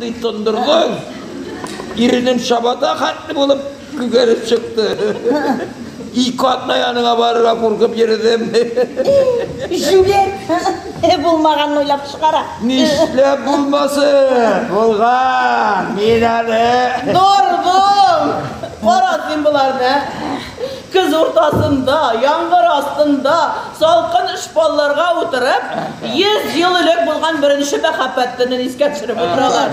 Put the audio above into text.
Шундый тондырдың. Иренем чабата хәтле булып күгәреп чыкты. Ике атна яныңа барырга куркып йөрдем. Җүләр. Булмаганны уйлап чыгара. Нишләп булмасын? Булган. Мин әле. Дордым! Кара син боларны. Көз уртасында, яңгыр астында, салкын шпалларга утырып, 100 ел элек булган беренче мәхәббәт төнен искә төшереп утыралар.